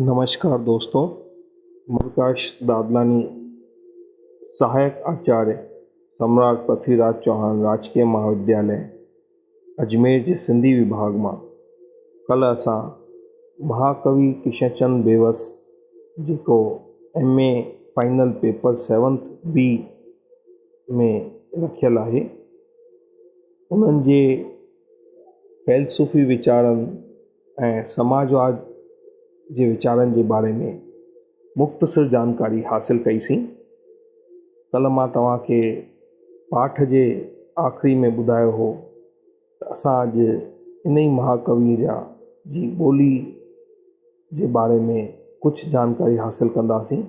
نمشڪار دوستو، پرڪاش دادلاڻي سهائڪ آچاريه سمراٽ پرٿوي راج چوهاڻ راجڪيه مهاودياليه اجمير جي سنڌي وڀاڳ مان ڪلهه اسان مهاڪوي ڪشنچند بيوس جيڪو M A final paper seventh B ۾ رکيل آهي انهن جي فيلسوفي ويچارن ۽ سماجواد جي ويچارن جي باري ۾ مختصر جانڪاري حاصل ڪئي سين. ڪلهه مان توهان کي پاٺ جي آخري ۾ ٻڌايو هو ته اسان اڄ انهي مهاڪوي جا جي ٻولي جي باري ۾ ڪجهه جانڪاري حاصل ڪنداسين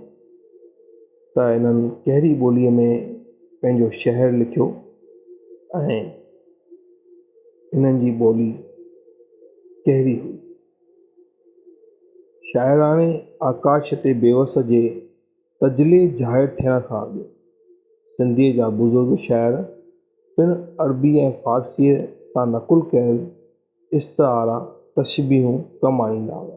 ته انهن ڪهڙي ٻولي ۾ پنهنجو شعر لکيو ۽ انهن جي ٻولي ڪهڙي هئي؟ شاعراڻي آڪاش تي بيوس جي تجلي ظاهر ٿيڻ کان اڳ سنڌيء جا بزرگ شاعر پڻ عربي ۽ فارسيء تان نقل ڪيل استعارا، تشبيهون ڪم آڻيندا هئا.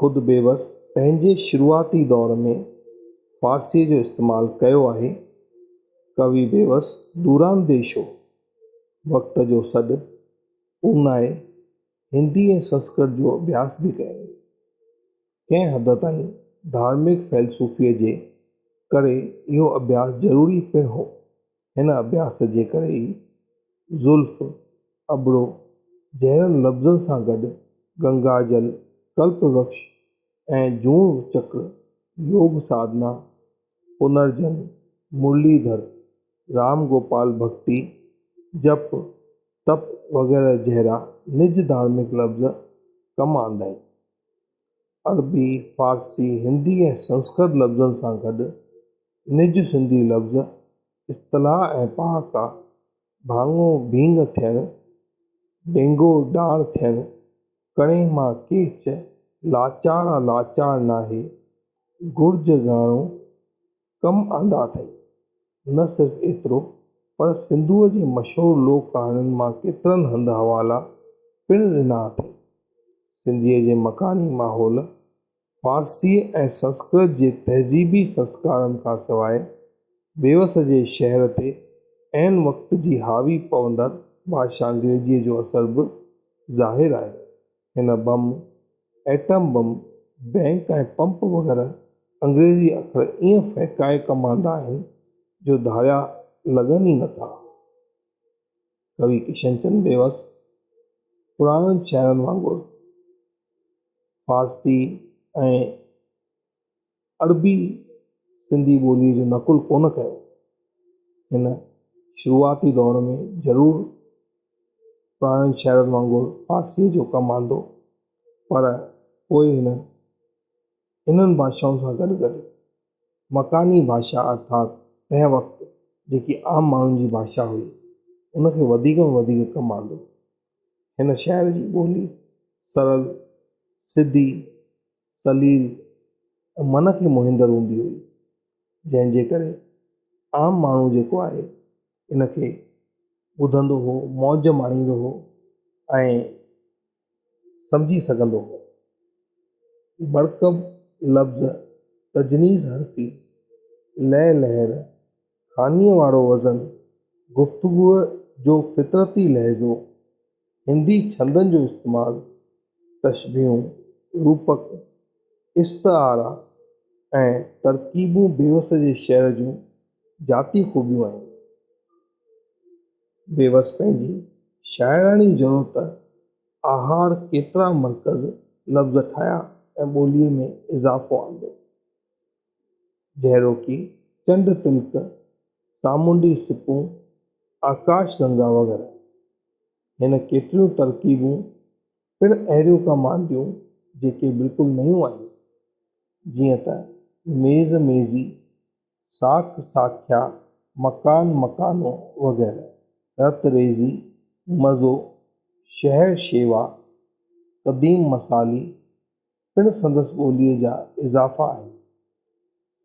خود بيوس پنهنجي شروعاتي دور ۾ فارسيء جو استعمال ڪيو آهي. ڪوي بيوس دورانديش هو. وقت جو سڏ اونائي هندي ۽ سنسڪرت جو اڀياس به ڪيائين. ڪنهن حد تائين ڌارمڪ فيلسوفيء جي ڪري اهو اڀياس ضروري پڻ هو. هن اڀياس جي ڪري ئي زلف، ابڙو جهڙن لفظن سان گڏ گنگا جل، ڪلپ ورڪش ۽ جوڻ چڪر، يوگ ساڌنا، پنرجن، مرليڌر، رام گوپال ڀڳتي، جپ، تپ وغيره جهڙا نج ڌارمڪ لفظ ڪم آندائين. عربي، فارسي، هندي ۽ سنسڪرت لفظن سان گڏ نج سنڌي لفظ، اصطلاح ۽ پهاڪا، ڀاڱو ڀينگ ٿيڻ، ڊينگو ڊاڙ ٿيڻ، ڪڻي مان ڪيچ، لاچار آ لاچار ناهي، گهرج گهاڻو، ڪم آندا اٿئي. نه صرف ايترو پر سنڌوء جي مشهور لوڪ ڪهاڻين مان ڪيترن هنڌ حوالا پڻ ڏنا اٿئي. سنڌيء جي مڪاني ماحول، فارسيء ۽ سنسڪرت جي تهذيبي سنسڪارن کان سواء بيوس جي شهر تي عين وقت جي حاوي پوندڙ ڀاشا انگريزيء جو اثر به ظاهر آهي. هن bomb, atom bomb, bank ۽ pump وغيره انگريزي اکر ائين ڦهڪائي ڪم آندا آهن جو ڌاريا لڳن ئي نٿا. ڪوي ڪشنچند بيوس پراڻن شاعرن وانگر فارسي ۽ عربي سنڌي ٻوليء جو نقل ڪونه ڪيو. هن شروعاتي دور ۾ ضرور پراڻن شاعرن وانگر فارسيء جو ڪم آندو، پر پوء هن انهن ڀاشائن سان گڏ گڏ مڪاني ڀاشا ارٿات تنهن وقت جيڪي عام ماڻهن جي ڀاشا هئي، ان کي وڌيڪ ۾ وڌيڪ ڪم آندو. هن شعر جي ٻولي سرل، سڌي، سليل ۽ من کي موهيندڙ هوندي هئي، جنهن جي ڪري عام ماڻهو جيڪو آهي ان کي ٻڌندو هو، موج ماڻيندو هو ۽ سمجهي سگهندو هو. مرڪب لفظ تجنيس حرفي، لئه لهر، خانيء وارو وزن، گفتگوء جو فطرتي لهجو، هندي ڇندن جو استعمال، تشبيهون، روپڪ، استعارا ۽ ترڪيبون بيوس جي شعر جون ذاتي خوبيون آهن. بيوس پنهنجي شاعراڻي ضرورت آهار ڪيترا مرڪز لفظ ٺاهيا ۽ ٻوليء ۾ اضافو آندو. جهڙوڪ چنڊ تلڪ، سامونڊي سپون، آڪاش گنگا وغيره. هن ڪيتريون ترڪيبون پڻ اهڙيون ڪم آنديون جيڪي بلڪل نيون آهن، جيئن ته ميز ميزي، ساک ساکيا، مڪان مڪانو وغيره. رت ريزي، مزو، شهر شيوا، قديم مصالحي، پڻ سندس ٻوليء جا اضافا آهن.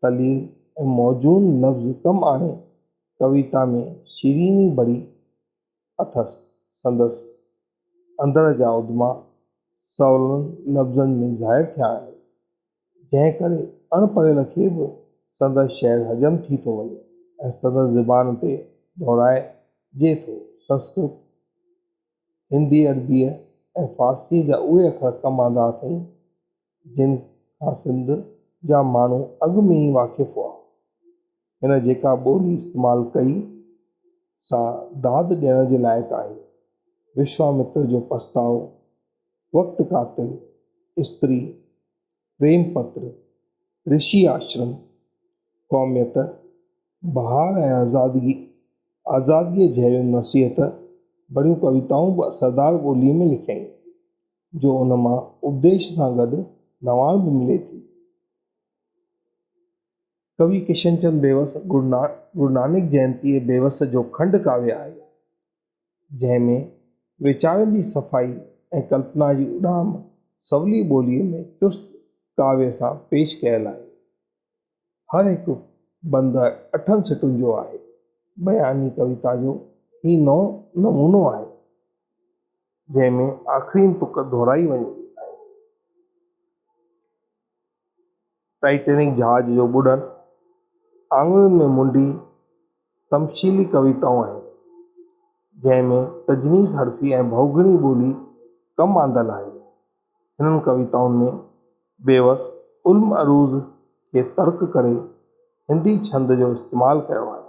سليل ۽ موزون لفظ ڪم آڻي ڪويتا ۾ شيريني ڀري اٿس. سندس اندر جا اڌما سولن لفظن ۾ ظاهر ٿيا آهن، جنهن ڪري اڻ پڙهيل کي به سندس شعر هضم ٿي ٿو وڃي ۽ سندس زبان تي دهرائجي ٿو. سنسڪرت، هندي، عربيء ۽ فارسيء جا اهي اکر ڪم آندا اٿئين، جن کان سنڌ جا ماڻهو اڳ ۾ ئي واقف هئا. هن جيڪا ٻولي استعمال ڪئي، سا داد ڏيڻ جي لائق آهي. وشوامتر جو پڇتاء، وقت قاتل، استري، پريم پتر، رشي آشرم، قوميت، بهار ۽ آزادگي، آزادگيء جهڙيون نصيحت ڀريون ڪويتائون به اثردار ٻوليء ۾ لکيائين، جو ان مان اپديش سان گڏ نواڻ به ملي ٿي. ڪوي ڪشنچند بيوس گرو نانڪ جينتيء بيوس جو کنڊ ڪاويه آهي، جنهن ۾ ويچارن جي صفائي ۽ ڪلپنا جي اڏام سولي ٻوليء ۾ چست ڪاويه سان پيش ڪيل آهي. هر هڪ بند اٺن سٽن جو آهي. بياني ڪويتا جو هي نئون نمونو آهي، جنهن ۾ آخرين تڪ دهرائي وڃي آهي. ٽائٽينڪ جهاز جو ٻڏڻ، آڱرين ۾ منڊي تمثيلي ڪويتائون آهن، جنهن ۾ تجنيس حرفي ۽ ڀوڳڻي ٻولي ڪم آندل آهي. هنن ڪويتائن ۾ بيوس علم عروض کي ترڪ ڪري هندي ڇند جو استعمال ڪيو آهي.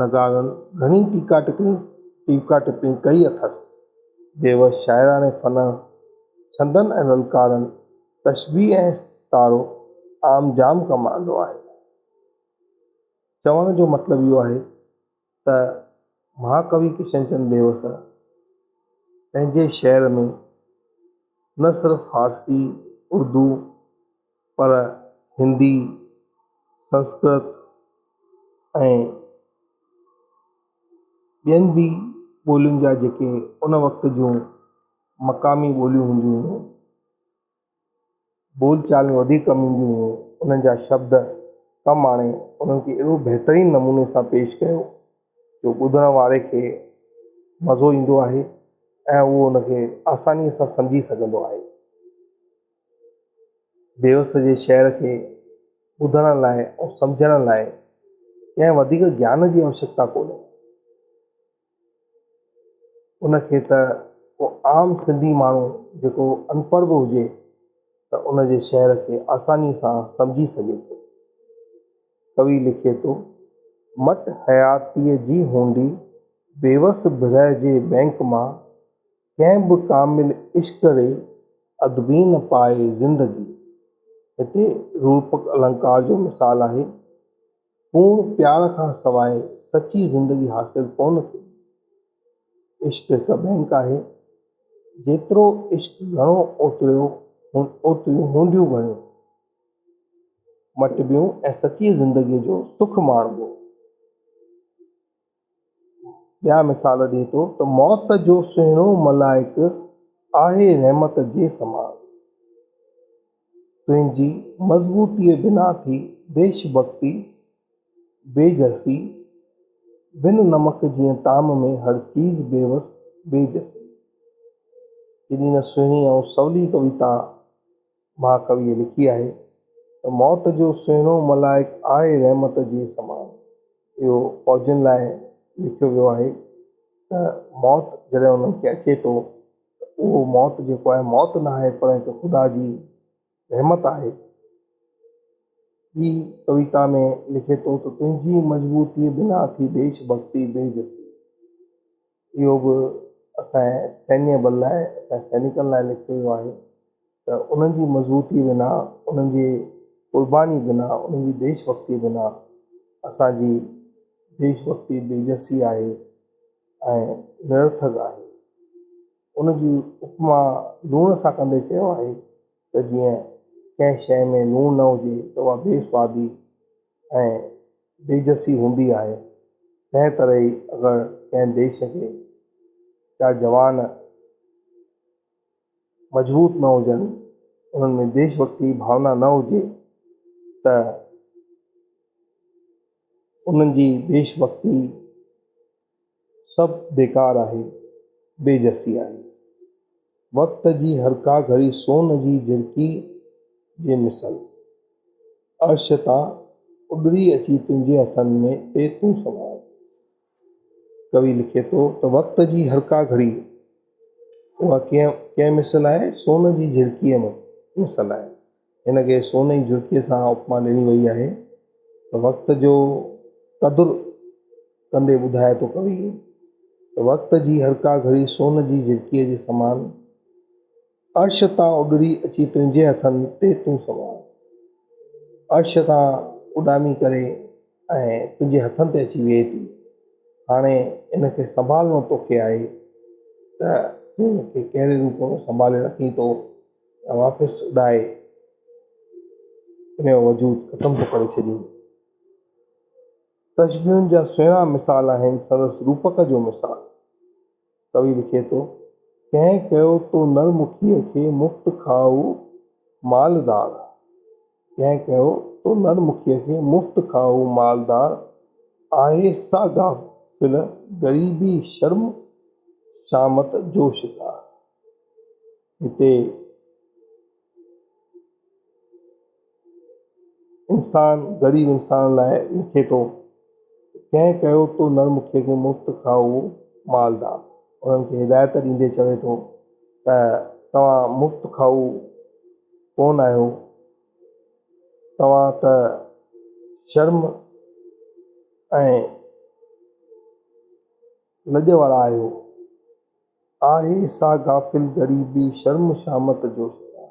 نگارن گهڻي ٽيڪا ٽيڪا ٽپڻي ڪئي اٿس. بيوس شاعراڻي فن، ڇندن ۽ للڪارن، تشبيهه ۽ استعارو عام جام ڪم آندو آهي. چوڻ جو مطلب اهو آهي ته مهاڪوي ڪشنچند بيوس پنهنجي شعر ۾ نه صرف فارسي، اردو پر هندي، سنسڪرت ۽ ٻين به ٻولين جا جيڪي ان وقت جون مقامي ٻوليون هونديون هيون، ٻول چال ۾ وڌيڪ ڪم اينديون هيون، انهن جا شبد ڪم آڻي انهن کي اهڙو بهترين نموني سان پيش ڪيو جو ٻڌڻ واري کي مزو ايندو آهي ۽ اهو ان کي آسانيء سان سمجهي سگهندو آهي. بيوس جي شعر کي ٻڌڻ لاء ۽ سمجهڻ لاء ڪنهن وڌيڪ گيان جي آوشڪتا ڪونهي. ان کي ته ڪو عام سنڌي ماڻهو جيڪو انپڙهه به هجي ته ان جي شعر کي آساني سان سمجهي سگهي ٿو. ڪوي لکي ٿو، مٽ حياتيء جي هوندي بيوس برهه جي بئنڪ مان ڪنهن به ڪامل عشق ري ادبي نه پائي زندگي. هتي روپڪ النڪار جو مثال آهي. پورڻ پيار کان سواء سچي زندگي حاصل ڪونه ٿيندي. عشق هڪ بئنڪ آهي. جيترو عشق گهڻو اوتريون هونديون گهڻيون مٽبيون ۽ سچيء زندگيء جو سک ماڻبو. ٻيا مثال ڏئي ٿو ته موت جو سهڻو ملائڪ آهي رحمت جي سمان. تنهنجي مضبوطيء بنا ٿي ديش ڀڳتي بي جسي، بن نمڪ جيئن طعام ۾ هر چيز بيوس بي جسي. ڪيڏي نه سهڻي ۽ سولي ڪويتا مهاڪويء لکي آهي ته موت جو سهڻو ملائڪ آهي رحمت جي سمان. اهو فوجين لاء لکيو ويو آهي ته موت جڏهن انهن کي اچي ٿو ته اهو موت جيڪو آهي موت نه آهي پر هڪ خدا جي رحمت آهي. ٻي ڪويتا ۾ لکي ٿو ته تنهنجي مضبوطيء بنا ٿي ديش ڀڳتي بي جسي. اهو به اسان جي سينيه بل لاء اسان جي سينيڪن لاء لکيو ويو آهي ته انهن جي مضبوطي بنا انهن جي قرباني بنا انهن جي ديش ڀڳتي بنا اسان جي ديش ڀڳتي بي جسي آهي ۽ نرٿڪ آهي. ان جي اپما لوڻ سان ڪندي چيو آهي ته جيئن ڪنهن شيء ۾ لوڻ نه هجي ته اها بي سوادي ۽ بي جسي هوندي آهي، تنهن طرح ئي اگر ڪنهن ديش کي جا جوان مضبوط نه هجن، انهن ۾ ديش ڀڳتي جي ڀاونا نه هجي ته انهن جي ديش ڀڳتي سڀ بيڪار آهي، بي جسي آهي. وقت جي هرڪا گهڙي سون جي جهرڪي جي مثل، عرش تان اڏري اچي تنهنجي هٿن ۾ تي تون سنڀال. ڪوي لکي ٿو ته وقت جي هرڪا گهڙي اها ڪنهن مثل آهي؟ سون جي جهرڪيء مثل آهي. هن کي سون جي جهرڪيء سان اپما ڏني وئي آهي ته وقت جو قدر ڪندي ٻڌائي ٿو ڪوي ته وقت جي هرڪا گهڙي سون جي جهرڪيء جي سمان عرش تان اڏري اچي تنهنجي هٿن تي تون سنوار. عرش تان اڏامي ڪري ۽ تنهنجي هٿن تي اچي ويهي ٿي. هاڻي ان کي سنڀالڻو توکي آهي ته تون ان کي ڪهڙي روپ ۾ سنڀالي رکين ٿو يا واپس اڏائي ان جو وجود ختم ٿو ڪري ڇڏين. تشبيهن جا سهڻا مثال آهن سندس روپڪ جو مثال. ڪوي لکي ٿو، ڪنهن ڪيو تو نر مکيء کي مفت کائو مالدار، ڪنهن ڪيو تو نر مکيء کي مفت کائو مالدار، آهي سا غافل غريبي شرم شامت جو شڪار. هتي انسان غريب انسان لاء لکي ٿو ته ڪنهن ڪيو تو نر مکيء کي مفت کائو مالدار انهن کي هدايت ڏيندي چوي ٿو ته توهان مفت کائو ڪونه آهيو توهان ته شرم ۽ لڄ وارا آهيو. آهي سا غافل غريبي شرم شامت جو شڪار.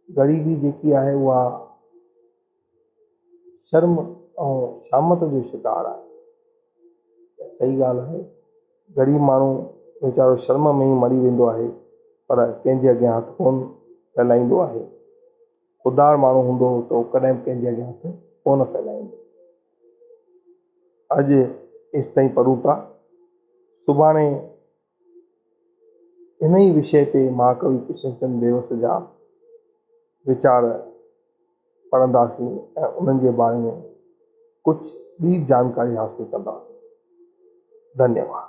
غريبي جيڪي آهي اها شرم ۽ شامت جو شڪار آهي. صحيح ڳالهه آهي غريب ماڻهو ويچارو شرم ۾ ئي مري ويندو آهي پر ڪنهن جي اڳيان هٿ ڪونه ڦهلائيندو آهي. خوددار ماڻهو هوندو ته هو ڪڏهن به ڪنهن جي اڳيان هٿ ڪونه ڦهلائيندو. اڄ ايستائين پڙهون ٿا. سڀاڻي ان ئي وشيه تي مهاڪوي ڪشن چند بيوس جا ويچار پڙهنداسين ۽ انهن جي باري ۾ ڪجهه ٻي به جانڪاري حاصل ڪنداسين. ڌنيواد.